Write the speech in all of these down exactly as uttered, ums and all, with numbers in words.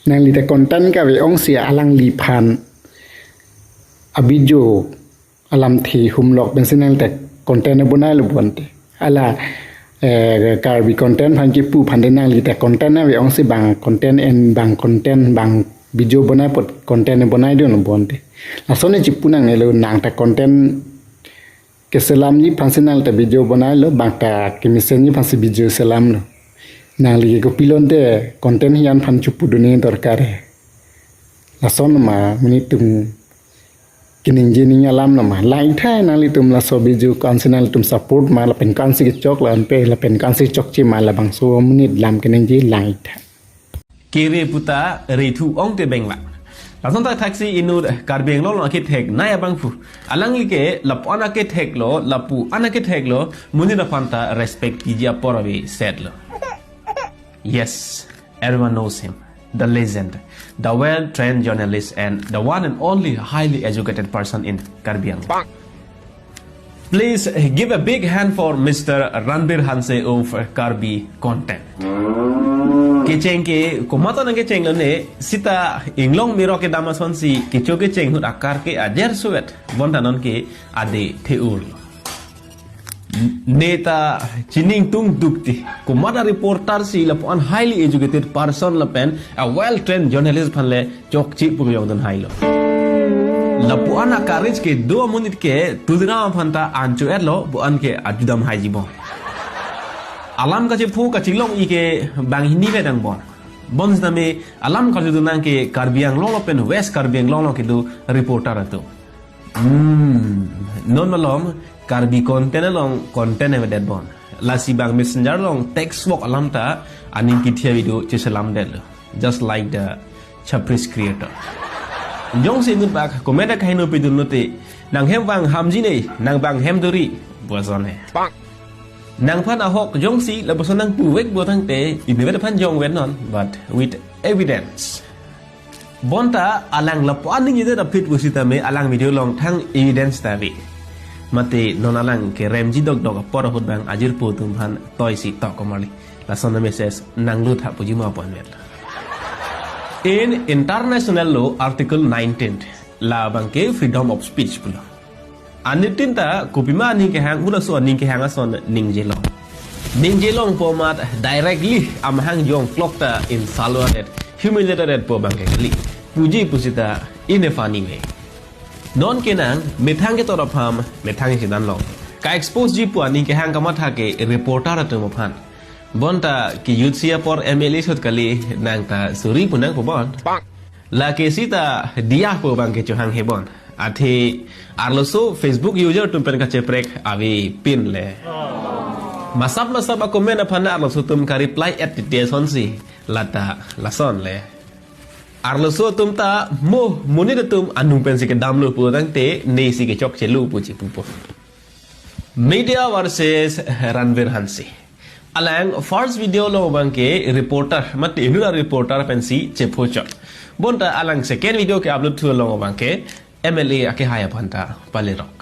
Nangli ta content kave-ongsi alangliphan a-video alamthe humlok pensi nangli ta content bonailo bonte. Hala, eh, Karbi content aphan kipu aphan de nangli ta content ave-ongsi bang content en bang content bang video bonai apot content bonaidunlo bonte. Lason chipu nangnelo, nang ta content keselamji aphansi nangli ta video bonailo, bang ta kemesenji aphansi video selamlo. Nangli ke kopilonte content hiyan aphan chupudunji dorkar he. Lason ma monit atum keningje ning alam lo ma. Langtha nanglitum laso video ko-ansi nanglitum support ma, lapen ko-ansi kechok la-an pe, lapen ko-ansi chokche ma, labangso monit lam keningje langtha. Kere puta rethu ongte bengla. Lason ta thaksi inut Karbi Anglong along akethek nai abangphu. Alangli ke lapu-an akethek lo, lapu-an akethek lo, monit aphan ta respect piji apor ave set lo. Yes, everyone knows him. The legend, the well-trained journalist, and the one and only highly educated person in Karbi Anglong. Please give a big hand for Mister Ranbir Hanse of Karbi Content. Kecheng ke komat nangkechenglo ne, sita inglong mirok kedam asonsi kecho kecheng ahut akar ke ajer suet, bonta non ke ade the-ur. Ne ta chining tung dukti. Komat a-reporter si lapu-an highly educated person lapen a-well-trained journalist aphan le chokche pu jongdun hailo. Lapu-an a-courage kedo amonit ke Tuliram aphan ta ancho-etlo, bo-an ke ajudam haiji bon. Alam kachepho kachelongji ke banghini ave dang bon. Bonsitame alam karjudun nang ke Karbi Anglong lapen West Karbi Anglong along kedo reporter atum. Hmm, non malom Karbi Content along content avedet bon. Lasi bang Messenger along text work alam ta aning kithi a-video cheselamdetlo. Just like the Chapris creator. Jongsi inut bak comment akaheno pidunlote, nang hem vang hamji ne, nang bang hem dori, boson he. Nangphan ahok jongsi lapuson nangpuvek bo tangte, inutvet aphan jongvek non, but with evidence. Bonta alang lapu-an ningjedet aphi pusitame alang video along thang evidence ta ave. Mate non alang keremji dokdok apor ahut bang ajirpo atum aphan toisi tok komarli. Lason a-message nanglut ha puji ma apon vet. In international law article nineteen, labang ke freedom of speech pulo. Anuttin ta kopima aning kehang, hulaso aning kehang ason ningjelong. Ningjelongpo amat directly amahang jongklok ta insultdet, humiliatedpo bang ke kali. Puji pusita in a funny way. Non ke nang methang ketor apham, methang kedan long. Ka-expose ji pu aning kehang kamatha ke reporter atum aphan. Bonta ke youth si apor M L A sot kali nang ta suri pu nangpo bon. Lake sita diya pu bang ke chohang he bon. Athe arloso Facebook user atum pen kacheprek avepin le. Masap masap a-comment aphan arloso atum ka-reply-et titi asonsi. Lata lason le. Arloso atum ta mo monit atum anung pensi kedamlo pu tangte nesi kechokchelo pu chipupo. Media versus Ranbir Hanse. Alang first video along bang ke reporter, mate inut a-reporter pensi chephochot. Bonta alang second video ke-upload thu along bang ke M L A akehai aphan ta palerok.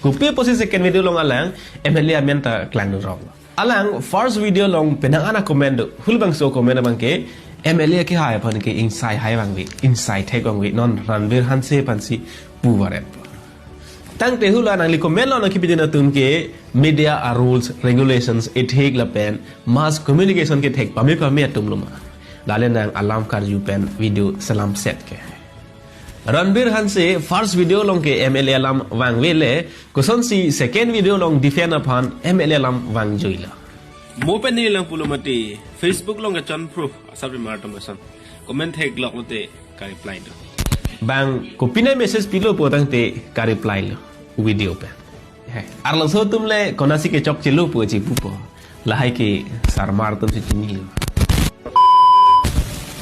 Kopi pusi second video along alang M L A amen ta klangdunrok. Alang first video along penang an a-comment do. Hul bangso comment abang ke M L A akehai aphan ke ingsai hai vangve, ingsai thek vangve, non Ranbir Hanse aphansi puvaret. Tangte hula nangli comment along nangkipidun atum ke media a-rules, regulations, ethic lapen mass communication kethek pame pame atum lo ma. Lale nang alam karju pen video selam set ke. Ranbir Hanse first video along ke M L A alam vangve le, kosonsi second video along defend aphan M L A alam vangjuilo. Mo pen neli lang pulo mati, Facebook along kechonpro asap rimar atum ason comment theklok lote ka-reply do. Bang kopine message pilo pu tangte ka-reply lo video pen. He, arloso atum le konatsi kechokchelo pu chipupo. Lahai ke sarmar atum si chinilo.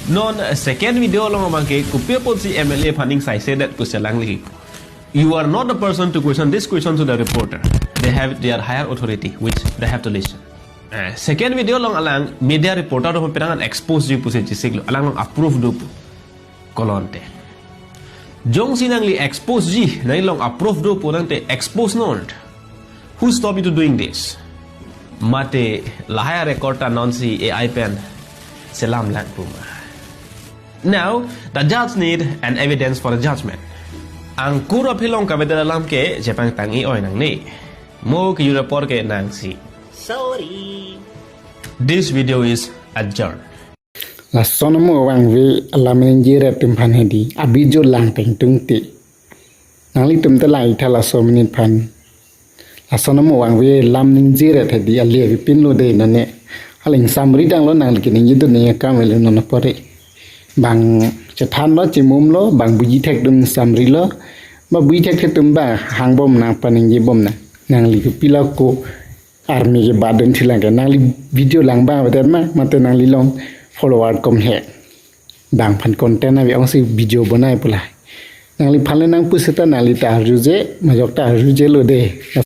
Non second video along abang ke kopi apotsi M L A aphan ingsaisedet pusi alangli. You are not the person to question this question to the reporter. They have their higher authority which they have to listen. Eh, second video along alang media reporter do penang an expose ji pusi chisiklo. Alang along approve do pu. Kolonte. Jongsi nangli expose ji, nangli along approve do pu tangte expose non. Who stop you to doing this? Mate lahai a-record ta nonsi A I pen selam lang pu ma. Now, the judge need an evidence for the judgment. Angkur aphi long kavedet alam ke chepangtang-i oi nangne. Mo kejut apor ke nangsi. Sorry. This video is adjourned. Lason amo vangve alam ningje ret atum aphan hedi. Avideo lang tengtung te. Nanglitum ta lang-itha laso minute aphan. Lason amo vangve alam ningje ret hedi, ale avepinlo de nane. Aling samri tanglo, nangli keningje dun ningje akam avelo non apor re. Bang chethanlo, chemumlo, bang buji thek atum samrilo. Ba buji thekthek atum ba hangbom nang, paningje bom nang. Nangli kopilo ko army ke badun thilang ke. Nangli video lang bang avedet ma, mate nangli long follower kom he. Bang aphan content ave ongsi video bonai pu la. Nangliphan le nangpu seta nangli ta arjuje, majok ta arjujelo de.